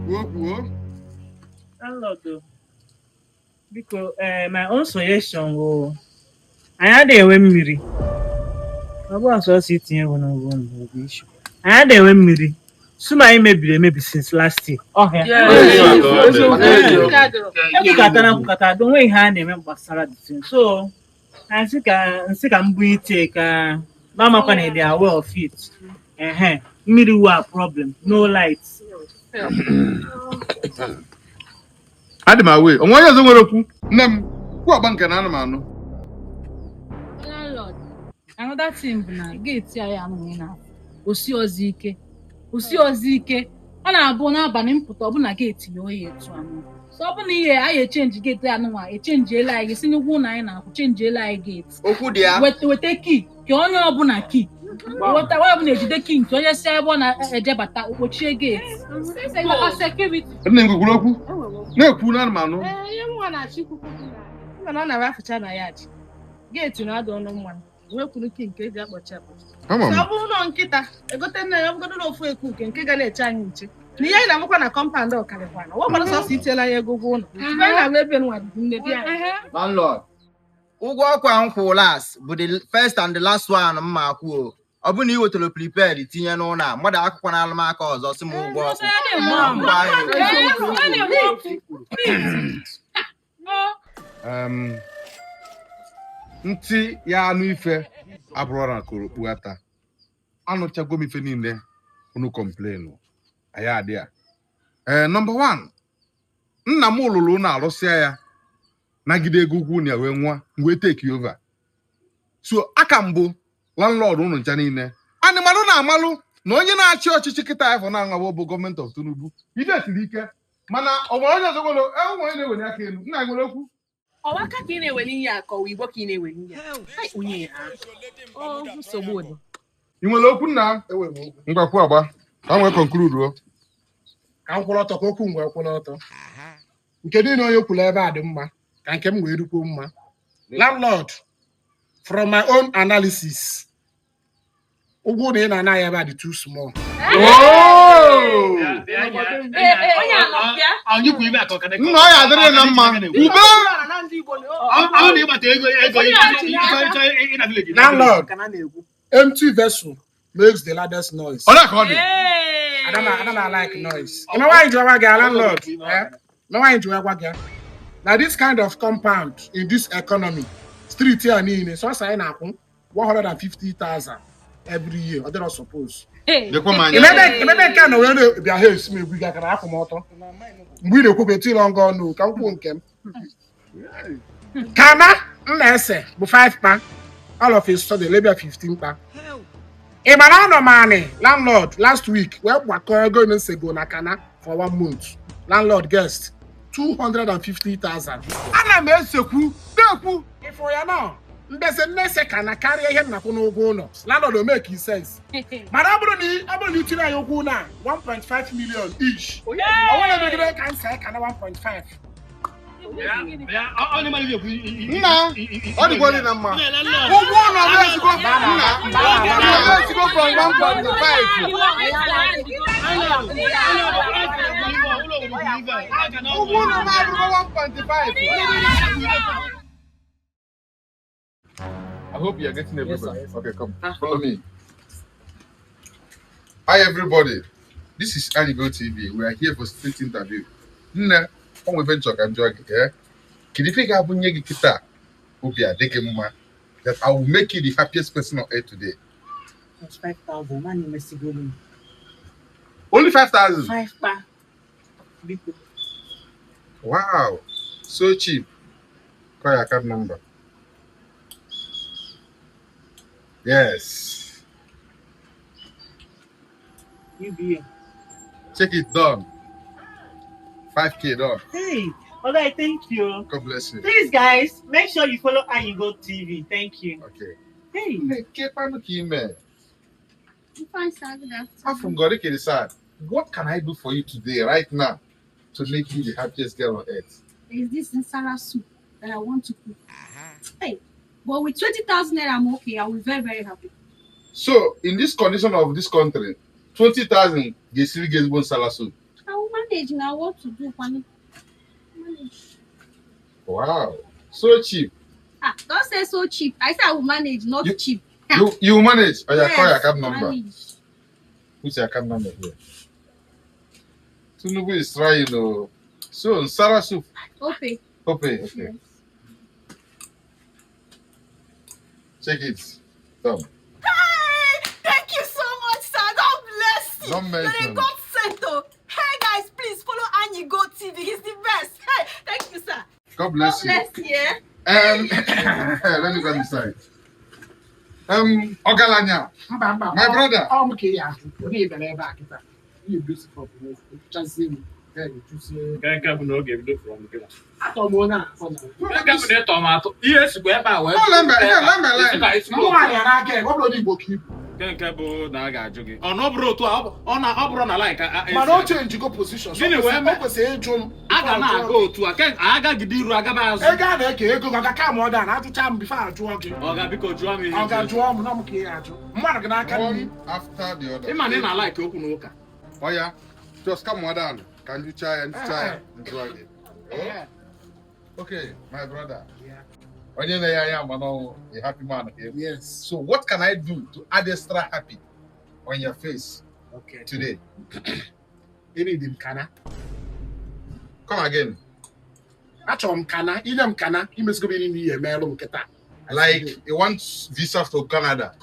Kwuo, kwuo. Landlord o. Biko, my own suggestion bụ anyị adịghị enwe mmiri. Ọ bụghị sọsọ itinye ego n'ụgwọ ụlọ bụ issue. Anyị adịghị enwe mmiri. Sewer anyị mebiri emebi since last year. Ọhịa. Ekwukọtara nkwukọta ada onwe ihe a na-eme gbasara the thing. So anyị sị ka nsị ka m bụ ite ka mamakwa na dị aware of it. Ehe, mmiri wu a problem, no light. Adị m aware. Onwe onye ọzọ nwere okwu? Nne m, kwuo ọgba nke na anụmanụ. Landlord, another thing bụ na gate anyị anụghị na osi ọzọ ike, osi ọzọ ike. Ọ na-abụ n'abalị mpụta ọbụna gate ya oyi etu anụ. So ọ bụ na ihe anyị echange gate anụnwa, echangeela anyị si n'ụgwọ ụlọ anyị na-akwụ, changeela anyị gate. Okwu dị ya. Weta, weta key ka onye ọbụla key, weta onye ọbụla ejide key nke onye si ebe ọ na-ejebata okpochie gate maka security. Nne m kwuru okwu na-ekwu na anụmanụ. Ee, ihe nwa na-achọ ikwukwu bụ na mma na ọ na-arafụcha na ya ji gate na-ada ọnụ mmanụ nwekwuru key nke eji akpọchi akpọchi. Ama So m. ọ bụrụ na nkịta egote nne ya, ọ bụgodo na ofu eku nke ga na-eche anyị nche na ihe anyị na-amụkwa na compound ọkarịkwana ọ gwara sọsọ itiela ya ego ụgwọ ụlọ. Ife anyị na-agba ebe nwa dị nne di anyị. Landlord, ụgwọ ọkwa m kwụ last bụ the first and the last one m ma akwụ o. Ọ bụ na ị wetara prepaid tinye n'ụlọ a, mmadụ akwụkwọ na alụmaka ọzọ sị m ụgwọ ọkụ. Mgbe ahụ. Ntị ya anụ ife abụrụ na korokpu ata. Anụchago m ife niile unu complain anyị adị a. Ee, number 1, nna m lụrụ ụlọ arụsịa ya nagide ego ugwu na ya wee nwa wee take over. So aka mbụ landlord ụnụ ncha niile animalụ na-amalụ na onye na-achị ọchịchị kịta afọ na-anwawo bụ gọọmenti of Tinubu. Ife siri ike mana ọ nwere onye ọzọ nwere enwe onye na-ewere aka elu. Nna nwere okwu. Ọwa aka ka ị na-eweli ihe a kọwa Igbo ka ị na-eweli ihe a. Ai, onye ya. Ọ nsogbu dị. Ị nwere okwu nna? Ngwa kwuo agba ka m wee conclude o. Ka m kwụrụ ọtọ ka okwu m wee kwụrụ ọtọ. Nke niile onye kwuru ebe a dị mma ka nke m wee rukwuo mma. Landlord, from my own analysis, ụgwọ ụlọ ị na-ana ya ebe a dị too small. Nna ọ ya adịrị na mma. Ube. Landlord, empty vessel makes the loudest noise. Ọ na ka ọ dị. I don't like noise. You know why you gwa gị landlord? Eh? You know why you gwa gị? Na this kind of compound in this economy, street here niile, sọsọ anyị na-akwụ 150,000 every year. Ọ dịrọ suppose. Lekwa m anya. Emebe nke a na were bịa ha esi m egwu gị akara akwụ m ọtọ. Mgbe ị na-ekwu etiri ọngọ ọnụ ka m kwuo nke m. Kana m na-ese bụ 5 kpa, all of a sudden lebia 15 kpa. Ị mara anọ m anị landlord last week wee gbakọọ ego na-esego na kana for one month. Landlord guest 250,000. Ana m esekwu na-ekwu. Ịfụ ya nọ mbeze nnese kana karịa ihe m na-akwụ n'ụgwọ ụlọ. Landlord, o make sense. Mana ọ bụrụ na ọ bụrụ na itiri anyị ụgwọ ụlọ a 1.5 million each. O nwere megide ka nsa kana 1.5. Nna ọ dịkwa dị na mma. Ụgwọ ụlọ m ezigbo nna nna m ezigbo from 1.5. Ụgwọ ụlọ m abụrụgo 1.5. I hope you are getting everybody. Yes, sir. Okay, come. Follow me. Hi, everybody. This is Anigo TV. We are here for street interview. Nne, o nwere venture ka njọ gị. Eh? Kedu ife ga-abụ nye gị kịta obi adị gị mma that I will make you the happiest person on earth today? That's 5,000. Naanị mesigolu m. Only 5,000. 5 kpa. Biko. Wow. So cheap. Call your account number. Yes. UBA. Check it done. 5K done. Hey, all right, thank you. God bless you. Please, guys, make sure you follow Ayigo TV. Thank you. Okay. Hey. Nne, kekwanụ ka ime? Fine, sir. Good afternoon. After God, okay, sir. What can I do for you today, right now, to make you the happiest girl on earth? There's this nsala soup that I want to cook. Hey, but with 20,000 naira, I'm okay. I will be very, very happy. So, in this condition of this country, 20,000 ga-esiri gị ezigbo nsala soup. I will manage. Manage na what to do kwanụ. Manage. Wow, so cheap. Ah, don't say so cheap. I say I will manage, not cheap. You manage. Oh, yeah, call your Yes, account number. manage. Put your account number here. Tinubu is trying to. So, Nsala soup. Okay. Okay, okay. Yes. Check it. Done. Hey, thank you so much, sir. God bless you. Don't You're a mention. God sent, oh. Hey, guys, please follow Anyigo TV. He's the best. Hey, thank you, sir. God bless God you. bless you. eh? Let me go inside. Ogalanya, Mba mba. My brother. Ọ m ka ị ya ajụ. Onye ị bịara ebe a kịta. Ihe edozi problem. Efichazie m. Then ejuzie. Nke nke bụ na oge ebido from gị. Atọ m onye a afọ na. Nke bụ na ịtọ m atọ. Ihe esikwa ebe a wee. Oh, let me, yeah, let me, let me. Esi ka Mụ nwaanyị a n'aka ebe ọ bụrụ onye Igbo ka ibu. Nke nke bụ na a ga-ajụ gị. Ọ na ọ bụrụ otu a, ọ na ọ bụrụ na like Mana o chenjigo position. Gịnị wee mee? O kwesịrị ịjụ m. A ga na-aga otu a. Ke agagide iru agaba azụ. Ego a na-eke ego gị, ọ ga-aka ma ọ daa na ajụcha m bifo ajụọ gị. Ọ ga biko jụọ m ihe. Ọ ga-ajụọ m na m ka ị ajụ. Mmadụ gị n'aka nri. One after the other. Ịma na ị na-alike okwu na ụka. Oh yeah, just come on down. Can you try and try and try it? Oh? Okay, my brother. Yeah. Onye na ya ya mano, a happy man. Okay? Yes. So what can I do to add extra happy on your face Okay. today? Enidi m kana. Come again. Achọrọ m kana. Inye m kana. Imesigo m ihe niile ihe emeelụ m kịta. Like you want visa to Canada.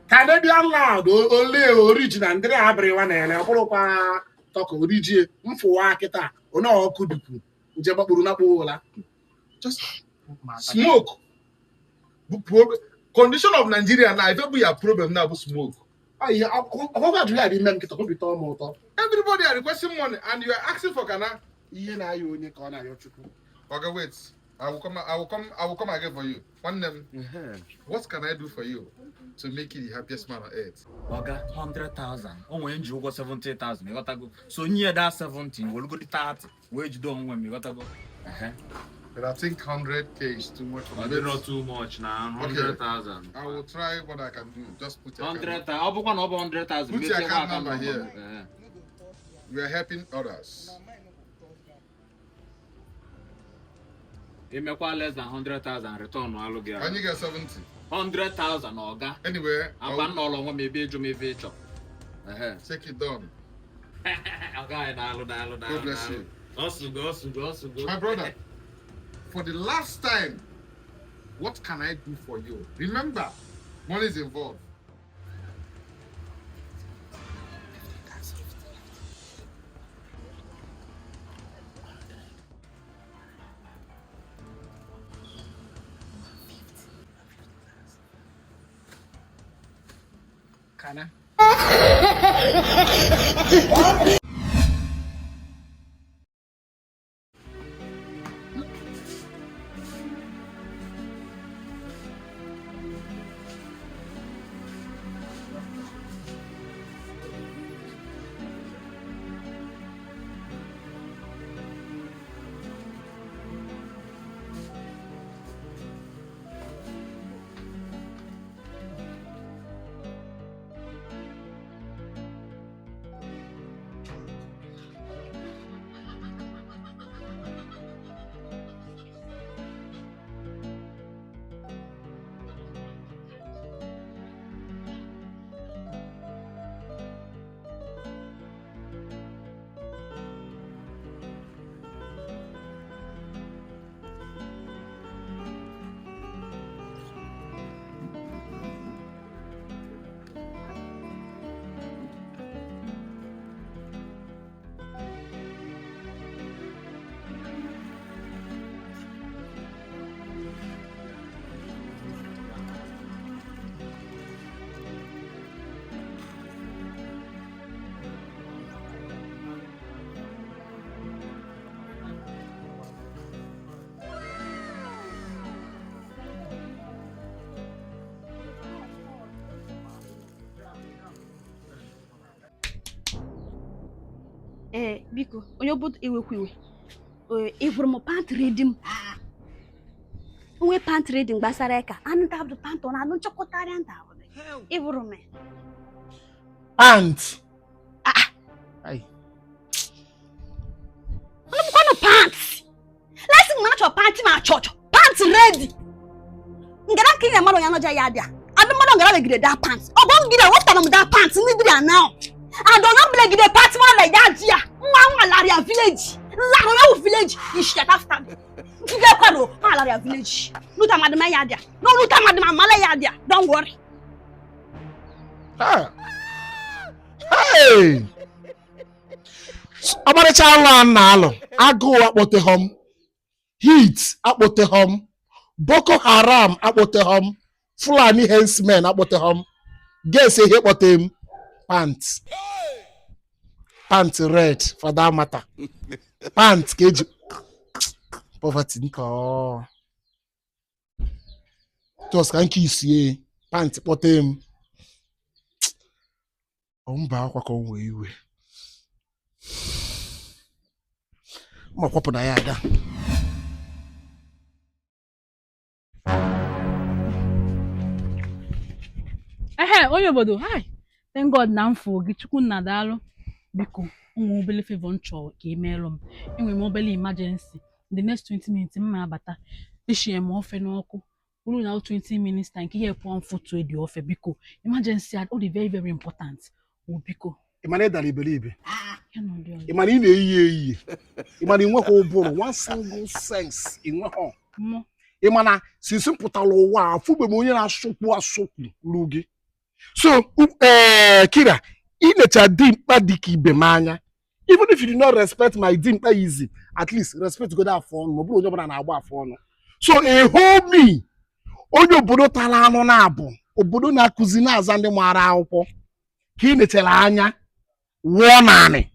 Canadian loud ole original ndị abịrịwa na-ele ọ bụrụkwa tọka orijie mfụwa kịta onye ọkụ dupụ nje gbakpuru na ụla. Just smoke. Condition of Nigeria now, if you your problem now, smoke. Ọkụkọ ajụghị adị ime m nkịta obi tọọ m ụtọ. Everybody are requesting money and you are asking for Ghana. Ihe na-aya onye ka ọ na-ayọ Chukwu. Okay, wait. I will come. I will come. I will come again for you. One name. What can I do for you to make you the happiest man on earth? Ọga 100,000. O nwere nji ụgwọ 70,000 ịghọtago. So nye ya that 70 welugodi 30 wee jide onwe m ịghọtago. Ehe. But I think 100K is too much for Ọ me. dịrọ too much na 100,000. I will try what I can do. Just put your account. 100,000. Ọ bụkwa na ọ bụ 100,000. Put your mezie account nwa number account here. number. Ehe. We are helping others. Imekwa less than 100,000 return alụ gị. Can you get 70? 100,000 ọga. Anyway, Agwa I'll nna ọlọ nwa m ebe ịjụ m ebe ịchọ. Ehe. take it done. Ọga anyị na-alụ na-alụ na-alụ. God bless you. Ọsụgo ọsụgo ọsụgo. My brother, for the last time, what can I do for you? Remember, money is involved. Kana. Ee, biko onye obodo ewekwa iwe. Ee, ị hụrụ m pantry dị m onwe pantry dị m gbasara ka anụ tabụl pantọ na anụ nchọkọtarịa nta ị hụrụ m Pant. Ai. chọọchị pant ready ngara ka ị na-mmadụ ya nọja ya abịa adị mmadụ ngara legide da pant ọ bụ ngide wepụtara m da pant ndị dịrị ya now and ọ na pant nwa na ya ji ya nwa nwa larịa village nlarụ ya wụ village ishiata after me njide kwado nwa larịa village nuta madịma ya abịa no nuta madịma amala ya abịa don't worry. Ah. Hey! Ọmarịcha alụ a na-alụ, agụụ akpọteghọ m, heat akpọteghọ m, Boko Haram akpọteghọ m, Fulani herdsmen akpọteghọ m. Guess ihe kpọte m? Pant. Pant red for that matter. Pant ka eji poverty nke ọ. Just ka nke isie pant kpọte m. Ọ mba akwa ka ọ wee iwe. Ma kwapụ na ya ada. Ehe, onye obodo, hi. Thank God na m fụ gị, Chukwu nna daalụ. Biko, ụmụ obele favor m chọrọ ka ị meelụ m. Enwere m obele emergency. In the next 20 minutes m ma-abata. Eshie m ofe n'ọkụ. Bụrụ na 20 minutes time ka ihe pụọ m foto dị ofe, biko. Emergency ọ dị very very important. O biko. Ị ma na ị dara iberibe? Ya na ụdị ọzọ. Ị ma na ị na-eyi eyi? Ị ma na ị nweghị ụbụrụ one single sense ị nweghị? Mmụọ. Ị ma na since m pụtara ụwa a, afụbe m onye na-asụkwu asụkwu ru gị. So Kira, ị necha dimkpa dị ka ibe m anya. Even if you do not respect my dimkpa easy, at least respect godo afọ ọnụ, ma ọ bụrụ onye ọbụla na-agba afọ ọnụ. So a whole me, onye obodo tara anụ na-abụ, obodo na-akụzi na-aza ndị maara akwụkwọ, ka ị nechara anya wụọ naanị.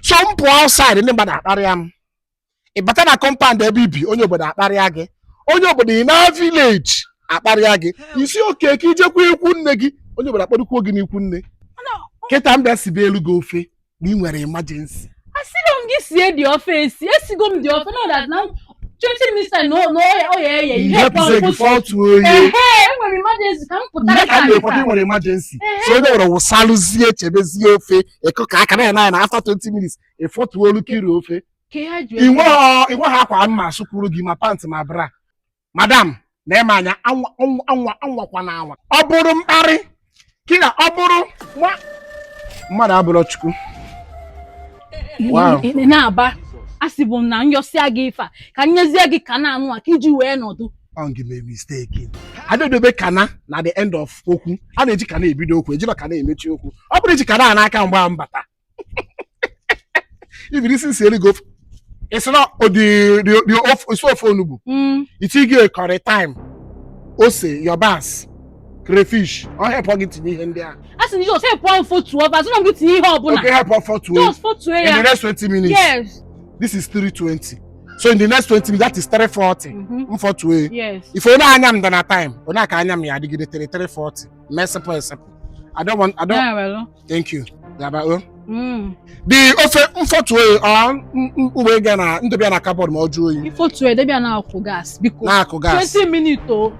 So m pụọ outside, ndị mmadụ akparịa m. Ị bata na compound ebe ibi, onye obodo akparịa gị. Onye obodo ị na village akparịa gị. Isi oke ka ijekwa ikwu nne gị, onye obodo akparịkwuo gị n'ikwu nne. Kịta m bịa sibe elu gị ofe na ị nwere emergency. Asịrị m gị sie dị ofe esi, esigo m dị ofe no that na 20 minutes time na ọ ya eye ihe Hepụzie gị fọtụ oye. Ehe, enwere emergency ka m pụtara Nne ka m na-ekwu ị nwere emergency. So onye nwere wụsalụzie chebezie ofe ịkụ ka aka na na after 20 minutes ịfọtụ olu kiri ofe. Ka ya ji Ị nweghị akwa mma asụkwuru gị ma pant ma bra. Madam, na-eme anya anwa anwa anwakwa na anwa. Ọ bụrụ mkparị, Kira, ọ bụrụ nwa mmadụ abụrọ Chukwu. Wow. Ị na-aba asị bụ m na nyọsịa gị ife a ka nyezie gị ka na-anụ a ka iji wee nọdụ. Ọ gị mee mistake. Adodobe kana na the end of okwu. A na-eji kana ebido okwu, ejiro kana emechi okwu. Ọ bụrụ iji kana n'aka mgbe a mbata. If this is go, it's not the off isi ofe onugbu. Iti gị curry time, ose, yabasị, crayfish, ọ help gị tinye ihe ndị a. A sị na just help m fotuo ofe, asị na m gị tinye ihe ọbụla. Okay, help fotuo. Just fotuo In ya. the next 20 minutes. Yes. This is 320. So in the next 20 minutes, that is 340. M fotuo. Yes. If onye anya m dị na time, onye aka anya m ya adịgide 340. Simple simple. I don't want, I don't. Yeah, well. Thank you. Yaba o. The ofe mfọtụ oyi ọ uwe ga na ndobịa na cupboard ma ọ jụọ oyi. Ifotu edebịa na akụ gas biko. Na akụ gas. 20 minutes o.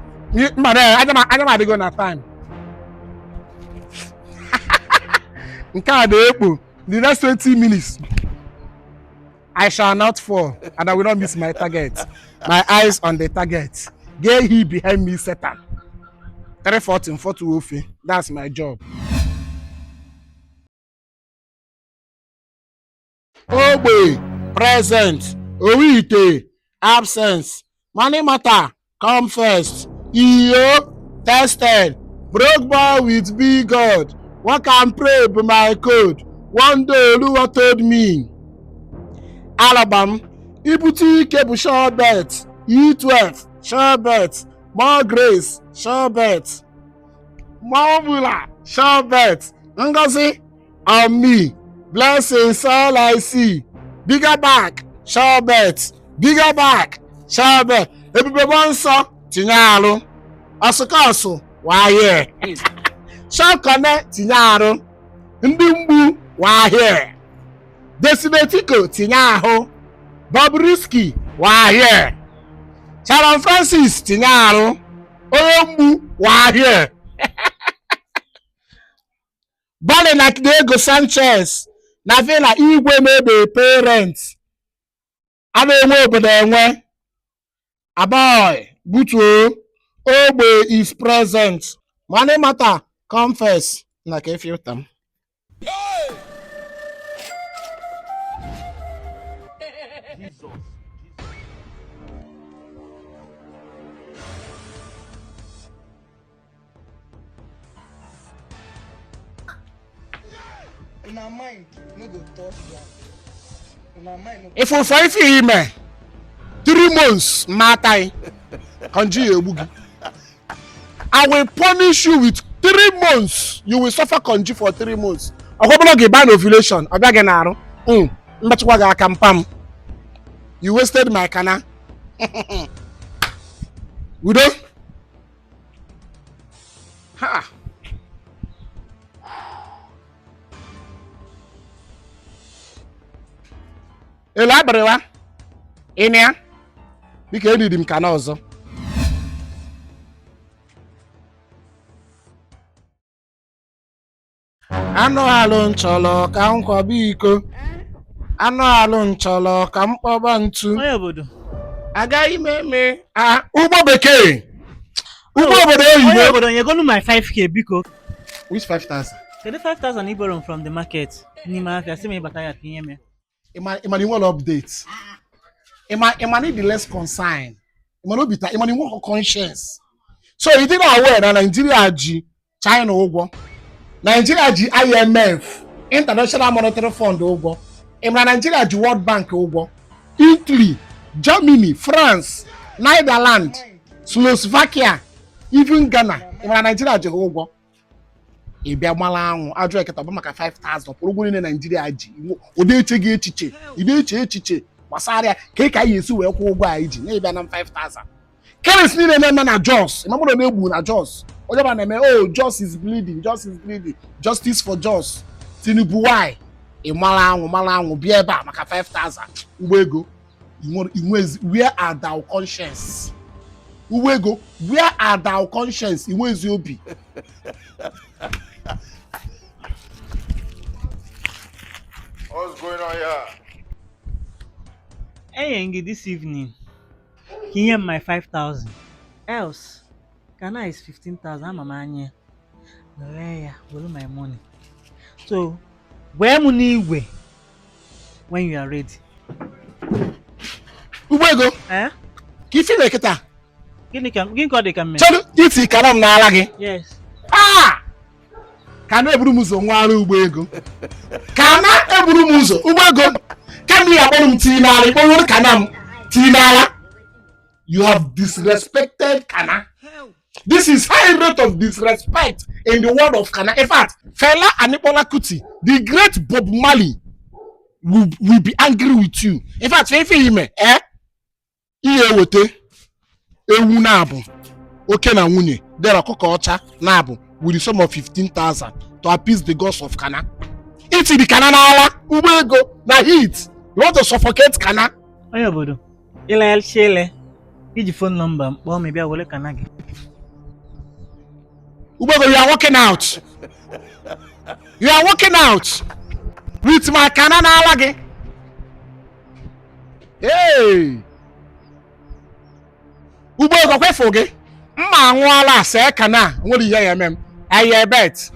Mba na anya m adịgo na time. Nke a na-ekpo the next 20 minutes. I shall not fall and I will not miss my target. My eyes on the target. Get he behind me, Satan. 340 mfọtụ ofe. That's my job. Ogbe present, Owite absence, money matter come first, iyo tested, broke boy with big God, work and pray be my code, one day Oluwa told me. Alabam, ibute ike bụ sure bet, E12 sure bet, more grace sure bet, more mula sure bet, Ngozi on me. Blessings all I see. Bigger back, sure bet. Bigger back, sure bet. Ebube mmụọ nsọ tinye arụ. Ọsụkọsụ wahie. Shọkọne tinye arụ. Ndị mgbu wahie. Desinetiko tinye ahụ. Bobrisky wahie. Sharon Francis tinye arụ. Onye mgbu wahie. Bonny na Diego Sanchez na Villa Igwe mebe parents. A na-enwe obodo enwe. Aboy, butuo. Ogbe is present. Money matter, come first. Na ka efi ụta m. Una mind no go touch ground. Una mind no Ife ụfọ ife ime 3 months mata kanji ya egbu gị. I will punish you with 3 months. You will suffer konji for 3 months. Ọkwabụla gị ban ovulation ọ bịa gị n'arụ. Mmetụkwa gị aka mpam. You wasted my kana. Udo. Ha. Elu abịrịwa. Ị na ya? Biko eriri m kana ọzọ. Anụ alụ nchọlọ ka m kwaba iko. Anụ alụ nchọlọ ka m kpọba ntu. Onye obodo. Agaghị m eme. Ah, ụgbọ bekee. Ụgbọ obodo Onye oyibo. obodo, nyegolu my 5K, biko. Which 5000? Kedu 5000 i borrow from the market n'ime afịa sị m ịbata ya ka ihe mee? Ịma na inwere update. Ịma na ịdị less concern. Ịma na obi ta ịma na inwe conscience. So ị dị na aware na Nigeria ji China ụgwọ. Nigeria ji IMF, International Monetary Fund, ụgwọ. Ịma na Nigeria ji World Bank ụgwọ. Italy, Germany, France, Netherlands, Slovakia, even Ghana. Ịma na Nigeria ji ha ụgwọ. Ị bịa gbala anwụ ajụ eketa ọ bụ maka 5000 kwụrụ ụgwọ niile Naijiria ji. Ọ na-eche gị echiche, ị na-eche echiche gbasara ya ka ị ka anyị esi wee kwụọ ụgwọ anyị ji na ịbịa na 5000 killings niile na-eme na Jos. Ịmamụrụ na-egbu na Jos, onye ọbụla na-eme, "Oh, Jos is bleeding, Jos is bleeding, justice for Jos, Tinubu, why?" Ị mara anwụ mara anwụ bịa ebe a maka 5000 ụgbọ ego. Where are thou conscience? Ụgbọ ego, where are thou conscience? Inwe ezi obi. What's going on here? Enye gị this evening ka inye m my 5000, else kana is 15,000. Ama m anya lee ya, were my money. So wee m n'igwe when you are ready. Ụgbọ ego. Eh? Ka ife mere kịta. Gịnị ka ọ dị ka m mere? Chedu, iti kara m n'ala gị. Yes. Ah! Ka na eburu m ụzọ nwara ụgbọ ego, ka na eburu m ụzọ ụgbọ ego kama ya akpọrọ m tii n'ala, ịkpọrọ kana m tii n'ala. You have disrespected kana. This is high rate of disrespect in the world of kana. In fact, Fela Anikulapo Kuti, the great Bob Marley, will be angry with you. In fact, ife ime eh ihe eweta ewu na-abụ oke na nwunye dere ọkụkọ ọcha na-abụ with the sum of 15,000 to appease the gods of kana. Itiri kana n'ala, ụgbọ ego, na heat you want to suffocate kana. Onye obodo, ịlaghachi ele iji phone number m kpọọ m, bịa were kana gị. Ụgbọ ego, you are walking out. You are walking out with my kana n'ala gị. Hey! Ụgbọ ego, kwefu gị mma anwụọla see kana nwere ihe ya eme m. I bet.